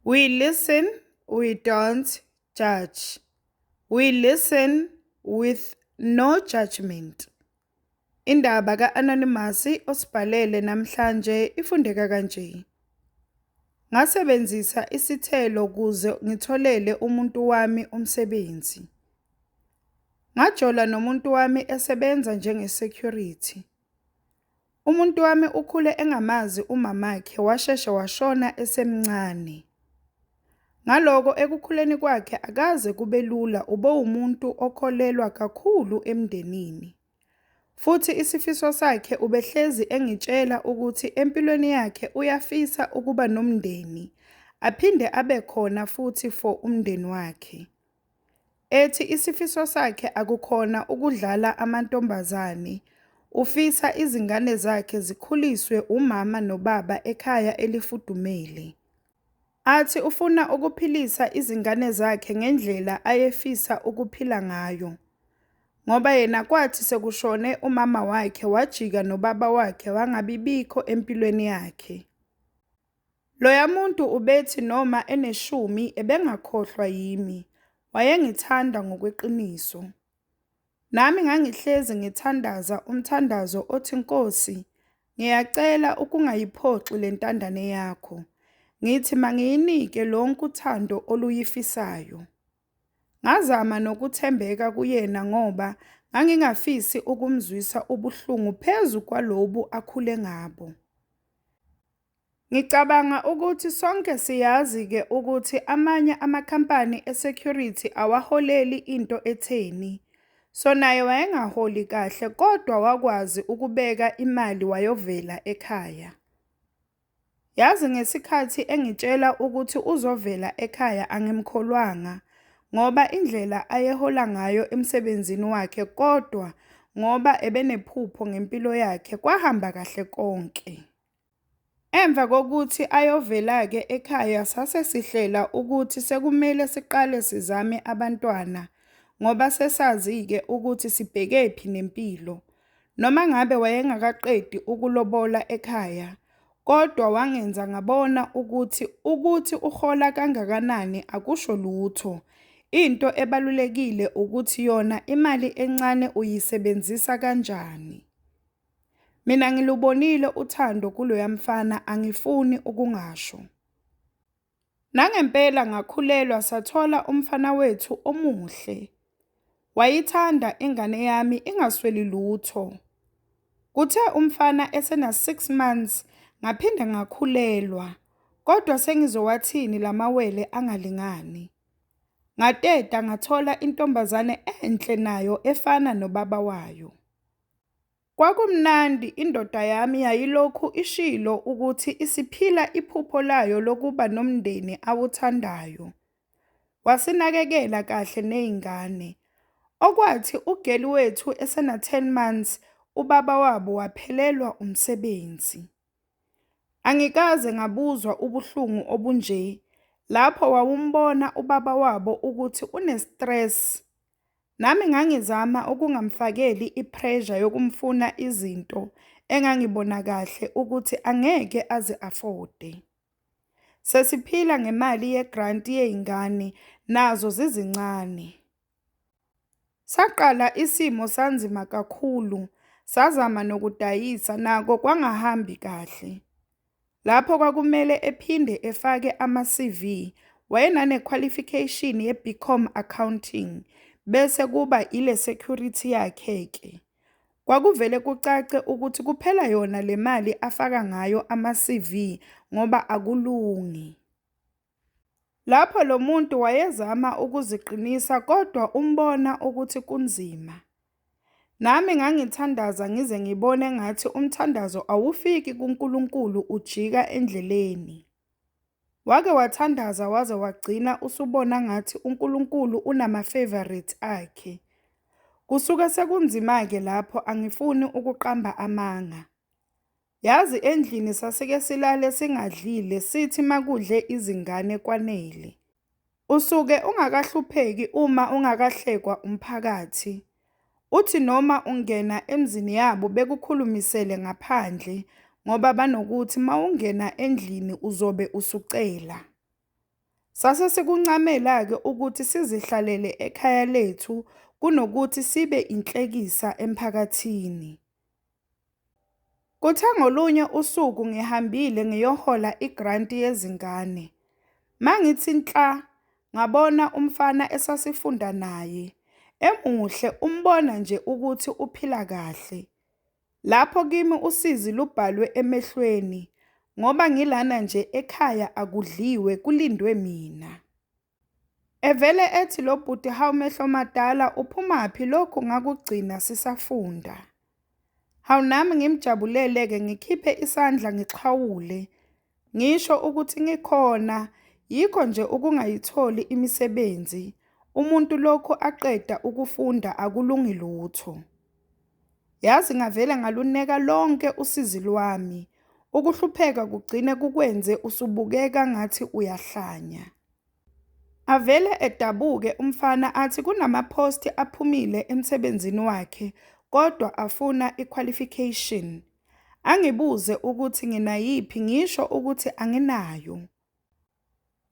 We listen, we don't judge. We listen with no judgment. Indaba ka-Anonymous osibhalele namhlanje ifundeka kanje. Ngasebenzisa isithelo kuze ngitholele umuntu wami umsebenzi. Ngajola nomuntu wami esebenza njenge-security. Umuntu wami ukhule engamazi umamakhe, washeshe washona esemncane. Ngaloko ekukhuleni kwakhe akaze kube lula, ubewumuntu okholelwa kakhulu emndenini. Futhi isifiso sakhe ubehlezi engitshela ukuthi empilweni yakhe uyafisa ukuba nomndeni, aphinde abe khona futhi for umndeni wakhe. Ethi isifiso sakhe akukhona ukudlala amantombazane, ufisa izingane zakhe zikhuliswe umama nobaba ekhaya elifudumele. Athi ufuna ukuphilisa izingane zakhe ngendlela ayefisa ukuphila ngayo. Ngoba yena kwathi sekushone umama wakhe wajika nobaba wakhe wangabibikho empilweni yakhe. Loya muntu ubethi noma eneshumi ebengakhohlwa yimi, wayengithanda ngokweqiniso. Nami ngangihlezi ngithandaza umthandazo othi Nkosi, ngiyacela ukungayiphoxi le ntandane yakho. Ngithi mangiyinike lonke uthando oluyifisayo. Ngazama nokuthembeka kuyena ngoba ngangingafisi ukumzwisa ubuhlungu phezu kwalobu akhule ngabo. Ngicabanga ukuthi sonke siyazi-ke ukuthi amanye amakhampani e-security awaholeli into etheni. So naye wayengaholi kahle kodwa wakwazi ukubeka imali wayovela ekhaya. Yazi ngesikhathi engitshela ukuthi uzovela ekhaya angimkholwanga ngoba indlela ayehola ngayo emsebenzini wakhe, kodwa ngoba ebenephupho ngempilo yakhe kwahamba kahle konke. Emva kokuthi ayovela-ke ekhaya sase sihlela ukuthi sekumele siqale sizame abantwana ngoba sesazi-ke ukuthi sibhekephi nempilo. Noma ngabe wayengakaqedi ukulobola ekhaya, kodwa wangenza ngabona ukuthi uhola kangakanani akusho lutho. Into ebalulekile ukuthi yona imali encane uyisebenzisa kanjani. Mina ngilubonile uthando kuloya mfana, angifuni ukungasho. Nangempela ngakhulelwa sathola umfana wethu omuhle. Wayithanda ingane yami ingasweli lutho. Kuthe umfana esena 6 months ngaphinde ngakhulelwa, kodwa sengizowathini lamawele angalingani. Ngateta ngathola intombazane enhle nayo efana nobaba wayo. Kwakumnandi, indoda yami yayilokhu ishilo ukuthi isiphila iphupho layo lokuba nomndeni awuthandayo. Wasinakekela kahle nezingane. Okwathi ugeli wethu esena 10 months, ubaba wabo waphelelwa umsebenzi. Angikaze ngabuzwa ubuhlungu obunje, lapho wawumbona ubaba wabo ukuthi une-stress. Nami ngangizama ukungamfakeli i-pressure yokumfuna izinto engangibona kahle ukuthi angeke azi-afford-e. Sesiphila ngemali ye-grant yey'ngane, nazo zizincane. Saqala isimo sanzima kakhulu, sazama nokudayisa nako kwangahambi kahle. Lapho kwakumele ephinde efake ama-CV, wayenane-qualification ye-BCom Accounting, bese kuba ile security yakhe-ke. Kwakuvele kucace ukuthi kuphela yona le mali afaka ngayo ama-CV ngoba akulungi. Lapho lo muntu wayezama ukuziqinisa kodwa umbona ukuthi kunzima. Nami ngangithandaza ngize ngibone ngathi umthandazo awufiki kuNkulunkulu ujika endleleni. Wake wathandaza waze wagcina usubona ngathi uNkulunkulu unama-favourite akhe. Kusuke sekunzima-ke lapho, angifuni ukuqamba amanga. Yazi endlini sasike silale singadlile sithi makudle izingane kwanele. Usuke ungakahlupheki uma ungakahlekwa umphakathi. Uthi noma ungena emzini yabo bekukhulumisele ngaphandle ngoba banokuthi mawungena endlini uzobe usucela. Sase sikuncamela-ke ukuthi sizihlalele ekhaya lethu kunokuthi sibe inhlekisa emphakathini. Kuthe ngolunye usuku ngihambile ngiyohola igranti yezingane, mangithi nhla, ngabona umfana esasifunda naye, emuhle umbona nje ukuthi uphila kahle. Lapho kimi usizi lubhalwe emehlweni ngoba ngilana nje ekhaya akudliwe kulindwe mina. Evele ethi lo bhuti, hawu mehlo madala uphumaphi lokhu ngakugcina sisafunda. Hawu nami ngimjabulele-ke ngikhiphe isandla ngixhawule, ngisho ukuthi ngikhona yikho nje ukungayitholi imisebenzi, umuntu lokhu aqeda ukufunda akulungi lutho. Yazi ngavele ngaluneka lonke usizi lwami, ukuhlupheka kugcine kukwenze usubukeka ngathi uyahlanya. Avele edabuke umfana athi kunama-post aphumile emsebenzini wakhe kodwa afuna i-qualification. Angibuze ukuthi nginayiphi ngisho ukuthi anginayo.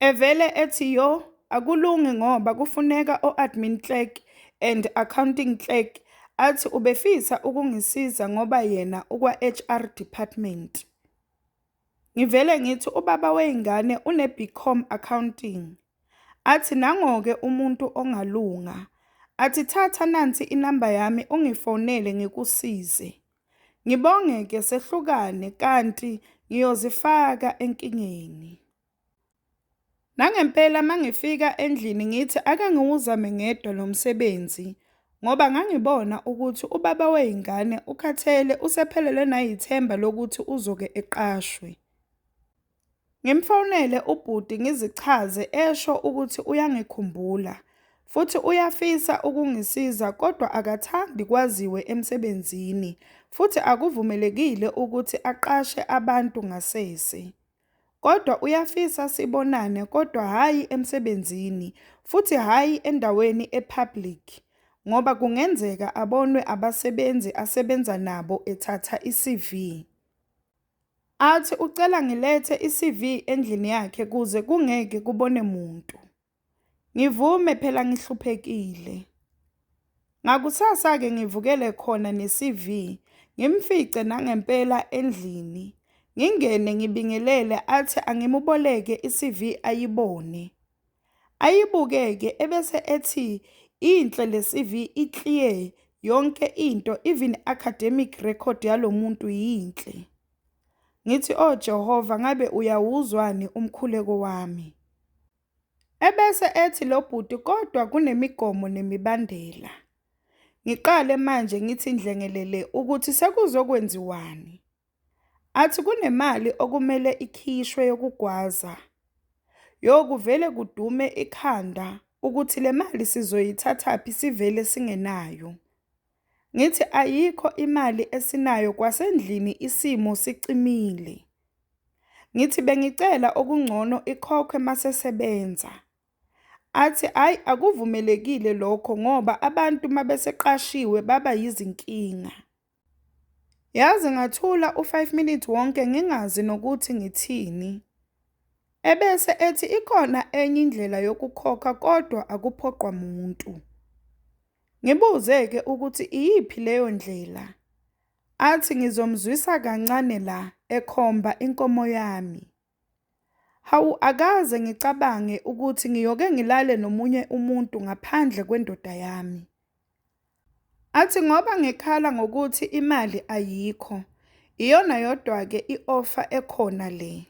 Evele ethi yo, akulungi ngoba kufuneka o-admin clerk and accounting clerk, athi ubefisa ukungisiza ngoba yena ukwa-HR department. Ngivele ngithi ubaba wey'ngane une-BCom Accounting. Athi nango-ke umuntu ongalunga. Athi thatha nansi inamba yami ungifonele ngikusize. Ngibonge-ke sehlukane kanti ngiyozifaka enkingeni. Nangempela mangifika endlini ngithi ake ngiwuzame ngedwa lo msebenzi ngoba ngangibona ukuthi ubaba wey'ngane ukhathele usephelelwe nayithemba lokuthi uzoke eqashwe. Ngimfonele ubhuti ngizichaze esho ukuthi uyangikhumbula futhi uyafisa ukungisiza kodwa akathandi kwaziwe emsebenzini futhi akuvumelekile ukuthi aqashe abantu ngasese. Kodwa uyafisa sibonane kodwa hhayi emsebenzini futhi hhayi endaweni e-public ngoba kungenzeka abonwe abasebenzi asebenza nabo ethatha i-CV. Athi ucela ngilethe i-CV endlini yakhe kuze kungeke kubone muntu. Ngivume phela ngihluphekile. Ngakusasa-ke ngivukele khona ne-CV, ngimfice nangempela endlini. Ngingene ngibingelele athi angimuboleke i-CV ayibone. Ayibuke-ke ebese ethi inhle le CV i-clear yonke into even academic record yalo muntu yinhle. Ngithi oh Jehova ngabe uyawuzwani umkhuleko wami. Ebese ethi lo bhuti kodwa kunemigomo nemibandela. Ngiqale manje ngithi ndlengelele ukuthi sekuzokwenziwani. Athi kunemali okumele ikhishwe yokugwaza. Yo kuvele kudume ikhanda ukuthi le mali sizoyithathaphi sivele singenayo. Ngithi ayikho imali esinayo kwasendlini isimo sicimile. Ngithi bengicela okungcono ikhokhwe masesebenza. Athi ayi akuvumelekile lokho ngoba abantu mabeseqashiwe baba yizinkinga. Yazi ngathula u-5 minutes wonke ngingazi nokuthi ngithini. Ebese ethi ikhona enye indlela yokukhokha kodwa akuphoqwa muntu. Ngibuze-ke ukuthi iyiphi leyo ndlela. Athi ngizomzwisa kancane la ekhomba inkomo yami. Hawu akaze ngicabange ukuthi ngiyoke ngilale nomunye umuntu ngaphandle kwendoda yami. Athi ngoba ngikhala ngokuthi imali ayikho, iyona yodwa-ke i-offer ekhona le.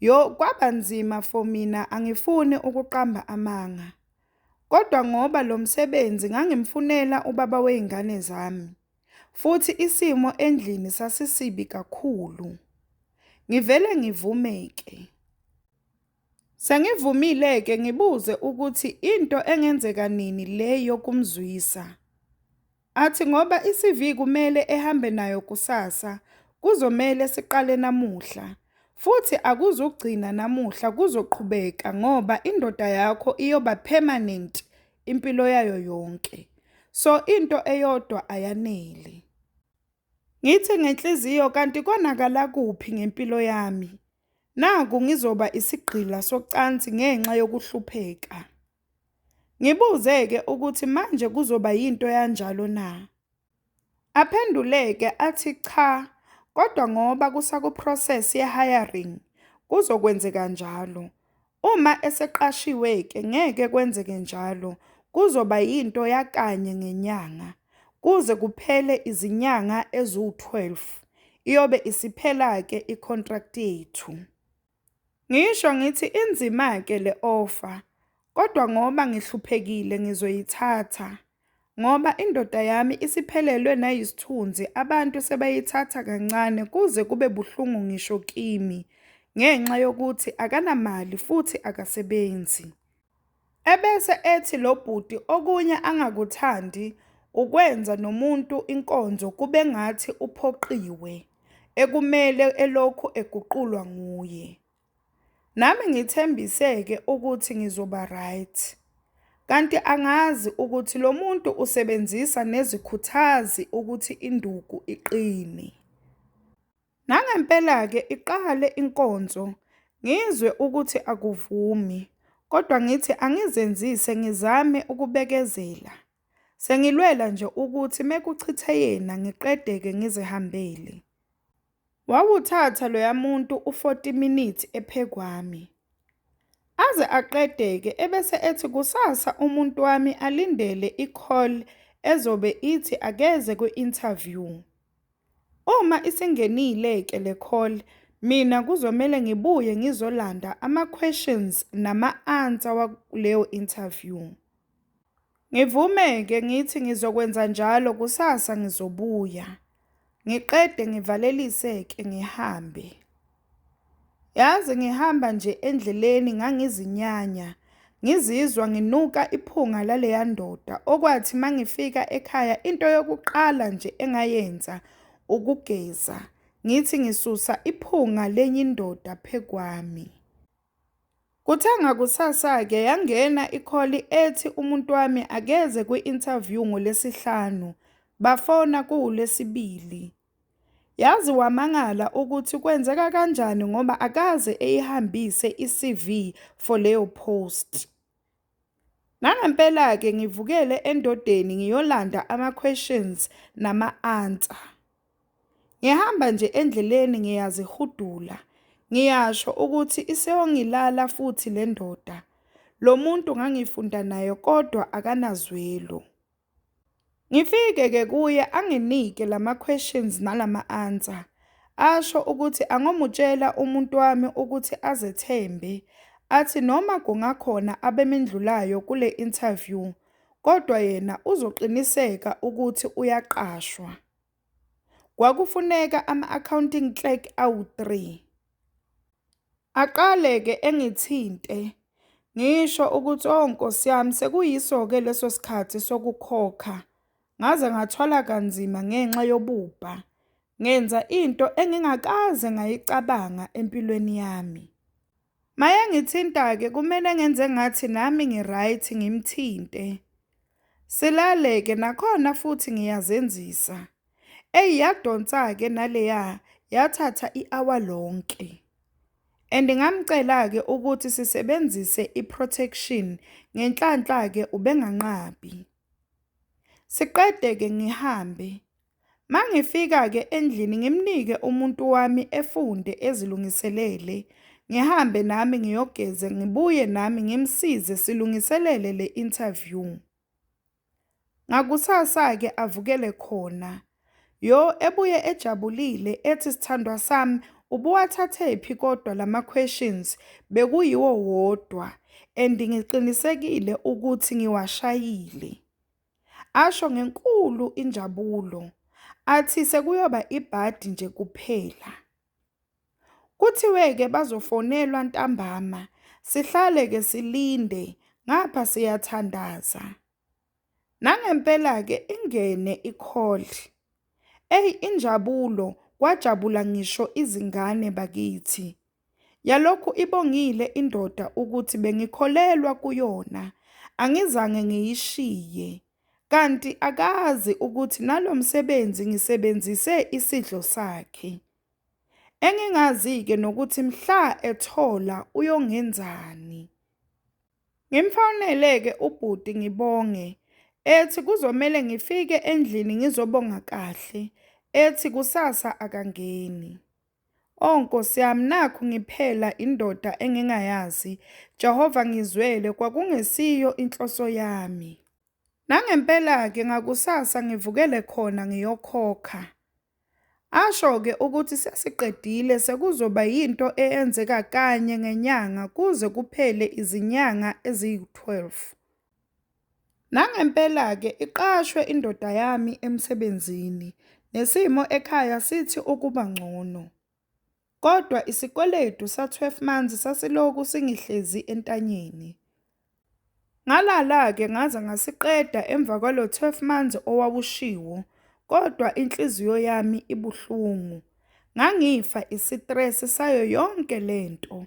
Yo kwaba nzima for mina angifuni ukuqamba amanga. Kodwa ngoba lo msebenzi ngangimfunela ubaba wey'ngane zami, futhi isimo endlini sasisibi kakhulu. Ngivele ngivume-ke. Sengivumile-ke ngibuze ukuthi into engenzeka nini le yokumzwisa. Athi ngoba i-CV kumele ehambe nayo kusasa, kuzomele siqale namuhla. Futhi akuzugcina namuhla kuzoqhubeka ngoba indoda yakho iyoba permanent impilo yayo yonke. So into eyodwa ayanele. Ngithi ngenhliziyo kanti konakala kuphi ngempilo yami. Naku ngizoba isigqila socansi ngenxa yokuhlupheka. Ngibuze-ke ukuthi manje kuzoba yinto yanjalo na? Aphendule-ke athi cha kodwa ngoba kusaku-process ye-hiring kuzokwenzeka njalo. Uma eseqashiwe-ke ngeke kwenzeke njalo, kuzoba yinto yakanye ngenyanga, kuze kuphele izinyanga eziwu-12, iyobe isiphela-ke i-contract yethu. Ngisho ngithi inzima-ke le-offer, kodwa ngoba ngihluphekile ngizoyithatha, ngoba indoda yami isiphelelwe nayisithunzi abantu sebayithatha kancane kuze kube buhlungu ngisho kimi, ngenxa yokuthi akanamali futhi akasebenzi. Ebese ethi lo bhuti okunye angakuthandi ukwenza nomuntu inkonzo kubengathi uphoqiwe, ekumele elokhu eguqulwa nguye. Nami ngithembise-ke ukuthi ngizoba right. Kanti angazi ukuthi lo muntu usebenzisa nezikhuthazi ukuthi induku iqine. Nangempela-ke iqale inkonzo, ngizwe ukuthi akuvumi, kodwa ngithi angizenzise ngizame ukubekezela. Sengilwela nje ukuthi mekuchithe yena ngiqede-ke ngizihambele. Wawuthatha loya muntu u-40 minutes ephekwami. Aze aqede-ke ebese ethi kusasa umuntu wami alindele i-call ezobe ithi akeze kwi-interview. Uma isingenile-ke le call, mina kuzomele ngibuye ngizolanda ama-questions nama-answer wakuleyo interview. Ngivume-ke ngithi ngizokwenza njalo kusasa ngizobuya. Ngiqede ngivalelise-ke ngihambe. Yazi ngihamba nje endleleni ngangizinyanya, ngizizwa nginuka iphunga laleya ndoda okwathi mangifika ekhaya into yokuqala nje engayenza ukugeza, ngithi ngisusa iphunga lenye indoda phekwami. Kuthe ngakusasa-ke yangena ikholi ethi umuntu wami akeze kwi-interview ngoLwesihlanu, bafona kuwuLwesibili. Yazi wamangala ukuthi kwenzeka kanjani ngoba akaze eyihambise i-CV for leyo post. Nangempela-ke ngivukele endodeni ngiyolanda ama-questions nama-answer. Ngihamba nje endleleni ngiyazihudula, ngiyasho ukuthi iseyongilala futhi le ndoda. Lo muntu ngangifunda naye kodwa akanazwelo. Ngifike-ke kuye anginike lama-questions nalama-answer. Asho ukuthi angomutshela umuntu wami ukuthi azethembe, athi noma kungakhona abemendlulayo kule interview, kodwa yena uzoqiniseka ukuthi uyaqashwa. Kwakufuneka ama-accounting clerk awu-3. Aqale-ke engithinte, ngisho ukuthi oh Nkosi yami sekuyiso-ke leso sikhathi sokukhokha. Ngaze ngathwala kanzima ngenxa yobubha. Ngenza into engingakaze ngayicabanga empilweni yami. Mayengithinta-ke kumele ngenze ngathi nami ngi-right ngimthinte. Silale-ke nakhona futhi ngiyazenzisa. Eyi yadonsa-ke naleya yathatha i-hour lonke. And ngamcela-ke ukuthi sisebenzise i-protection, ngenhlanhla-ke ubenganqabi. Siqede-ke ngihambe. Mangifika-ke endlini ngimnike umuntu wami efunde ezilungiselele. Ngihambe nami ngiyogeza ngibuye nami ngimsize silungiselele le interview. Ngakusasa-ke avukele khona. Yo ebuye ejabulile ethi sithandwa sami ubuwathathephi kodwa lama questions bekuyiwo wodwa and ngiqinisekile ukuthi ngiwashayile. Asho ngenkulu injabulo athi sekuyoba ibhadi nje kuphela. Kuthiwe-ke bazofonelwa ntambama, sihlale-ke silinde, ngapha siyathandaza. Nangempela-ke ingene i-call. Eyi injabulo, kwajabula ngisho izingane bakithi. Yalokhu ibongile indoda ukuthi bengikholelwa kuyona, angizange ngiyishiye. Kanti akazi ukuthi nalo msebenzi ngisebenzise isidlo sakhe. Engingazi-ke nokuthi mhla ethola uyongenzani. Ngimfonele-ke ubhuti ngibonge, ethi kuzomele ngifike endlini ngizobonga kahle, ethi kusasa akangeni. Oh Nkosi yami, nakhu ngiphela indoda engingayazi. Jehova ngizwele, kwakungesiyo inhloso yami. Nangempela-ke ngakusasa ngivukele khona ngiyokhokha. Asho-ke ukuthi sesiqedile sekuzoba yinto eyenzeka kanye ngenyanga kuze kuphele izinyanga eziyi-12. Nangempela-ke iqashwe indoda yami emsebenzini, nesimo ekhaya sithi ukuba ngcono. Kodwa isikweletu sa-12 months sasilokhu singihlezi entanyeni. Ngalala-ke ngaze ngasiqeda emva kwalo 12 months owawushiwo, kodwa inhliziyo yami ibuhlungu. Ngangifa isitresi sayo yonke lento.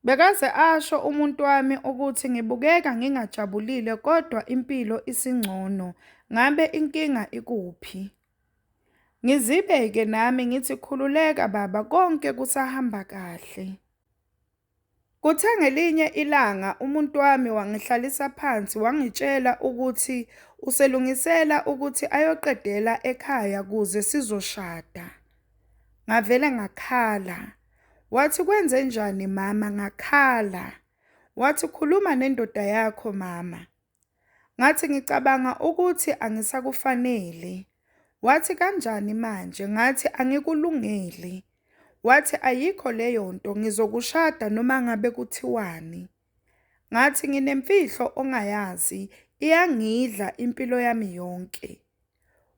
Bekaze asho umuntu wami ukuthi ngibukeka ngingajabulile kodwa impilo isingcono, ngabe inkinga ikuphi? Ngizibe-ke nami ngithi khululeka baba konke kusahamba kahle. Kuthe ngelinye ilanga umuntu wami wangihlalisa phansi wangitshela ukuthi uselungisela ukuthi ayoqedela ekhaya kuze sizoshada. Ngavele ngakhala. Wathi kwenzenjani mama? Ngakhala. Wathi khuluma nendoda yakho mama. Ngathi ngicabanga ukuthi angisakufanele. Wathi kanjani manje? Ngathi angikulungeli. Wathi ayikho leyo nto, ngizokushada noma ngabe kuthiwani. Ngathi nginemfihlo ongayazi, iyangidla impilo yami yonke.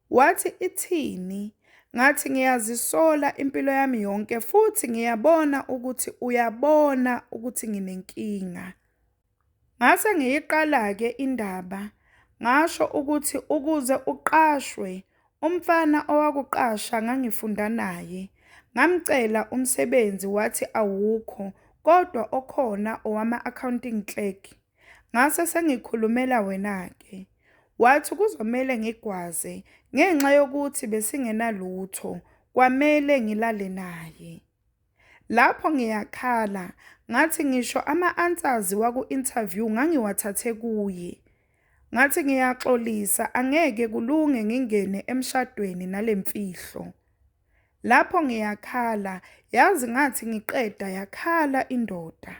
Wathi ithini? Ngathi ngiyazisola impilo yami yonke futhi ngiyabona ukuthi uyabona ukuthi nginenkinga. Ngase ngiyiqala-ke indaba, ngasho ukuthi ukuze uqashwe, umfana owakuqasha ngangifunda naye. Ngamcela umsebenzi wathi awukho, kodwa okhona owama-accounting clerk. Ngase sengikhulumela wena-ke. Wathi kuzomele ngigwaze, ngenxa yokuthi besingenalutho, kwamele ngilale naye. Lapho ngiyakhala, ngathi ngisho ama-answers waku-interview ngangiwathathe kuye. Ngathi ngiyaxolisa angeke kulunge ngingene emshadweni nale mfihlo. Lapho ngiyakhala, yazi ngathi ngiqeda yakhala indoda.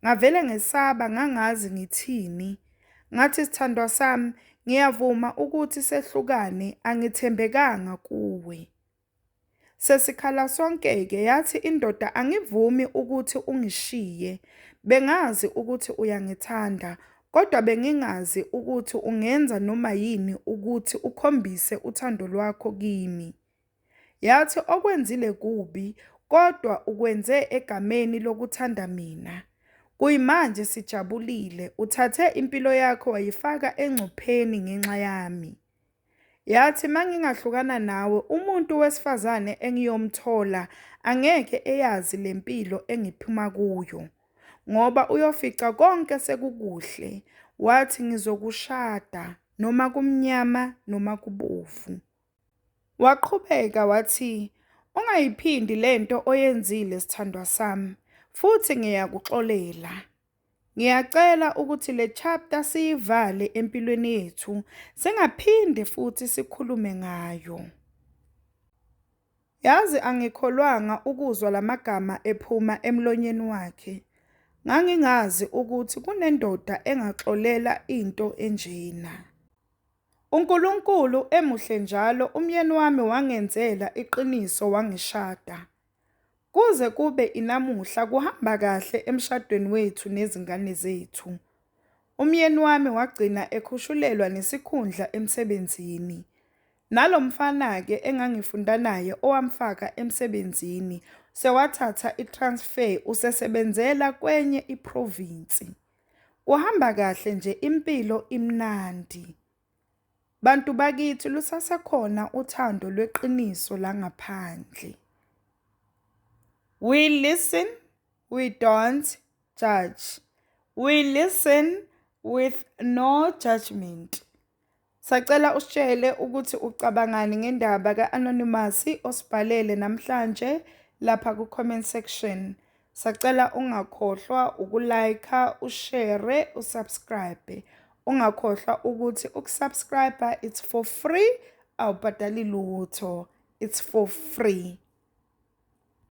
Ngavele ngesaba ngangazi ngithini. Ngathi sithandwa sami, ngiyavuma ukuthi sehlukane, angithembekanga kuwe. Sesikhala sonke-ke yathi indoda angivumi ukuthi ungishiye. Bengazi ukuthi uyangithanda, kodwa bengingazi ukuthi ungenza noma yini ukuthi ukhombise uthando lwakho kimi. Yathi okwenzile kubi, kodwa ukwenze egameni lokuthanda mina. Kuyimanje sijabulile, uthathe impilo yakho wayifaka engcupheni ngenxa yami. Yathi mangingahlukana nawe umuntu wesifazane engiyomthola angeke eyazi le mpilo engiphuma kuyo ngoba uyofica konke sekukuhle. Wathi ngizokushada noma kumnyama noma kubovu. Waqhubeka wathi, Ungayiphindi le nto oyenzile sithandwa sami, futhi ngiyakuxolela. Ngiyacela ukuthi le chapter siyivale empilweni yethu, singaphinde futhi sikhulume ngayo. Yazi angikholwanga ukuzwa lamagama ephuma emlonyeni wakhe. Ngangingazi ukuthi kunendoda engaxolela into enjena. UNkulunkulu emuhle njalo umyeni wami wangenzela iqiniso wangishada. Kuze kube inamuhla kuhamba kahle emshadweni wethu nezingane zethu. Umyeni wami wagcina ekhushulelwa nesikhundla emsebenzini. Nalo mfana-ke engangifunda naye owamfaka emsebenzini sewathatha i-transfer usesebenzela kwenye iprovinsi. Kuhamba kahle nje impilo imnandi. Bantu bakithi lusasekhona uthando lweqiniso la ngaphandle. We listen, we don't judge. We listen with no judgment. Sacela usitshele ukuthi ucabangani ngendaba ka-Anonymous osibhalele namhlanje. lapha ku-comment section. Sacela ungakhohlwa uku-like, ushare, usubscribe. Ungakhohlwa ukuthi ukusubscribe it's for free, awubhadali lutho. It's for free.